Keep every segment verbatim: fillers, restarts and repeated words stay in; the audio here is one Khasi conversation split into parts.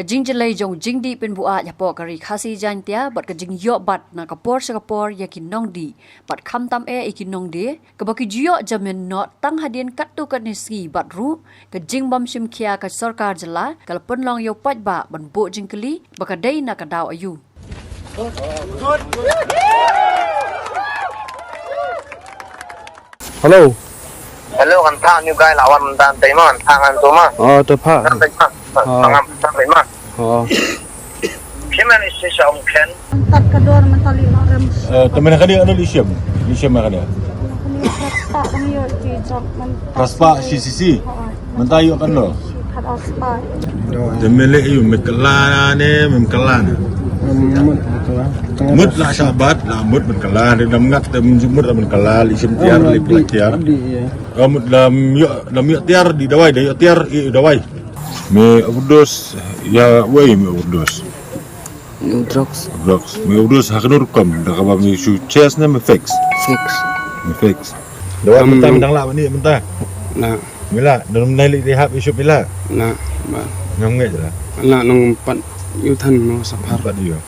Ka jingjyllei jong jingdih pynbuaid hapoh ka Ri Khasi Jaintia bad ka jingïoh bat na ka por sha ka por ïa ki nongdih bad khamtam eh ïa ki nongdie, kaba ki ju ïoh jamin noh tang hadien katto katne sngi bad ruh ka jingbym shim khia ka sorkar jylla ka la pynlong ïa u paidbah ban buh jingkylli ba ka dei na ka daw aïu. Hello. Hello, kan thang new guy lawan dan tai ma, kan thang an tu ma. Oh, tu pha. Dan tai ma. Oh. Tangam dan tai ma. Oh. Kiman isi sa om ken. Tat ka dor mentali ma rem. Eh, temen kadi anu lisiam. Lisiam kadi. Ni praspa bang yo di jam men. Praspa C C C. Oh. Mynta ïoh kan lo. Te me leh ïoh me kylla ne, me kylla ne. Mut la shabat la mut me kylla ne, dam ngat te mut me kylla li shim tiar li plak tiar. Ka mut dam ïoh, dam ïoh tiar di dawai, da ïoh tiar i dawai. Me overdose ïa wei me overdose. New drugs. Drugs. Me overdose ha kano rukom, da kaba me shu chase ne me fix. Fix. Me fix. Dawai mynta me dang lah bani mynta. Na. Mila, dalam nai li rehab issue mila. Na, ba. Ngam ngai jela. Na nong pat yu than no sapar. Pat yu.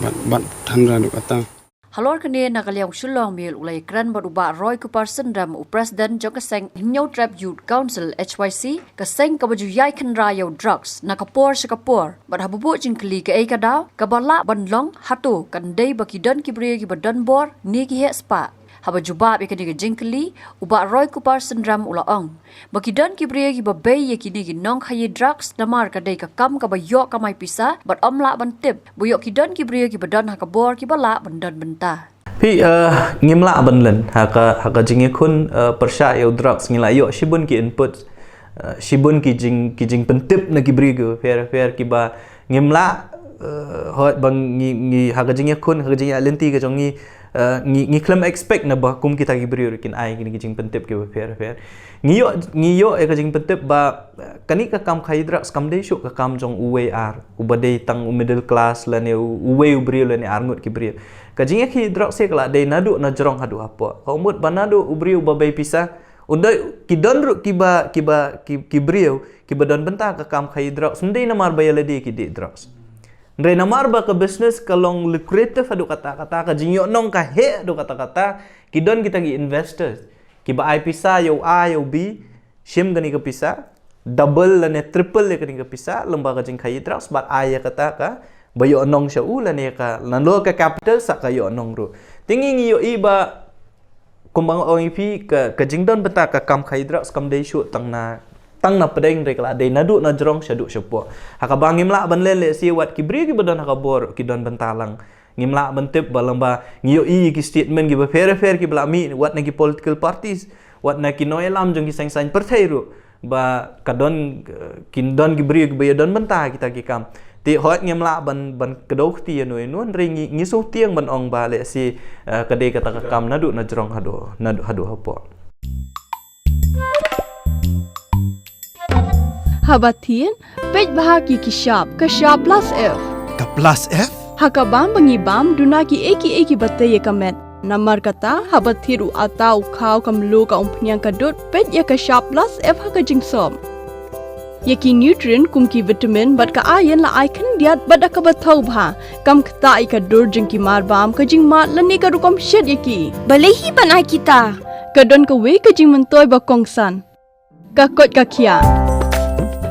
Bat bat than ra duk ata. Halor kane na ka liang Shillong Mail u la ïakren bad u Bah Roy Kupar Synrem u President jong ka seng Hynñiewtrep Youth Council H Y C, ka seng kaba ju ïai khynra ïa u drugs na ka por sha ka por. Bad haba buh jingkylli kaei ka daw kaba lah ban long, hato kan dei ba ki don ki briew kiba don bor ne ki heh spah. Haba jubab ïa kane ka jingkylli, u Bah Roy Kupar Synrem u la ong ba ki don ki briew kiba bei ïa kine ki nongkhaïi drugs namar ka dei ka kam kaba ïoh kamai pisa bad ym lah ban tip ba ïoh ki don ki briew kiba don ha ka bor kiba lah ban don bynta. Phi, eh, ngim lah ban len ha ka, ha ka jingïakhun, eh, pyrshah ïa u drugs ngi la ïoh shibun ki input, eh, shibun ki jing, ki jingpyntip na ki briew kiba pher pher kiba ngim lah, eh, hoi ba ngi, ngi ha ka jingïakhun, ha ka jingïaid lynti ka jong ngi, eh, ngi, ngi khlem expect na ba kum kita ki briew kin ai kine ki jingpyntip kiba pher pher. Ngi ïoh, ngi ïoh ïa ka jingpyntip ba, eh, kane ka kam khaïi drugs kam dei shuh ka kam jong uwei ar, uba dei tang u middle class lane u, uwei u briew lane arngut ki briew. Ka jingïakhaïi drugs ïa ka la dei naduh na jrong haduh hapoh. Ka mut ba naduh u briew ba bei pisa, u dei ki don ruh kiba, kiba, ki, ki briew kiba don bynta ka kam khaïi drugs, ym dei namar ba ïa lade ki dih drugs. Hynrei namar ba ka business ka long lucrative haduh katta katta, ka jingïohnong ka heh haduh katta katta, ki don kita ki investors kiba ai pisa ïa u A ïa u B, shim kane ka pisa, double lane triple ïa kane ka pisa lyngba ka jingkhaïi drugs bad ai ïa kata kaba ïohnong sha u lane ka, lane ka capital sa ka ïohnong ruh. Te ngi ngi ïohi ba kumba nga ong ïa phi ka, ka jingdon bynta ka kam khaïi drugs kam dei shuh tang na, tang na pdeng, hynrei ka la dei naduh na jrong shaduh shapoh. Ha kaba ngim lah ban len lehse wat ki briew kiba don ha ka bor ki don bynta lang. Ngim lah ban tip ba lyngba ngi ïohi ki statement kiba pher pher kiba la mih wat na ki political parties, wat na ki nongïalam jong ki seng saiñ pyrthei ruh ba ka don, eh, kin don ki briew kiba ïa don bynta kita ki kam. Te hoi ngim lah ban, ban kdew kti ïano ïano, hynrei ngi, ngi shu tieng ban ong ba lehse, eh, ka dei kata ka kam naduh na jrong haduh, naduh haduh hapoh. Haba thied, peit bha ki ki shap, ka shap plus F. Ka plus F? Ha ka bam ba ngi bam, duna ki ei ki ei kiba tei ïa ka met. Namar kata, haba thied u atta u khaw ka mluh ka umphniang ka dud, peit ïa ka shap plus F ha ka jingsop. Ïa ki nutrient kum ki vitamin bad ka iron la ai khyndiat bad da kaba thaw bha. Kam ktah ïa ka dur jong ki mar bam, ka jingmad lane ka rukom shet ïa ki. Balei hi ban ai kita? Ka don kawei ka jingmyntoi ba kongsan. Ka koit ka khiah.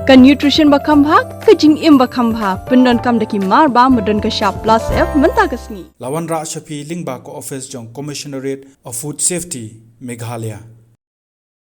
Ka nutrition ba kham bha, ka jingim ba kham bha. Pyndonkam da ki mar bam ba don ka shap plus F mynta ka sngi. La wanrah sha phi lyngba ka office jong Commissionerate of Food Safety, Meghalaya.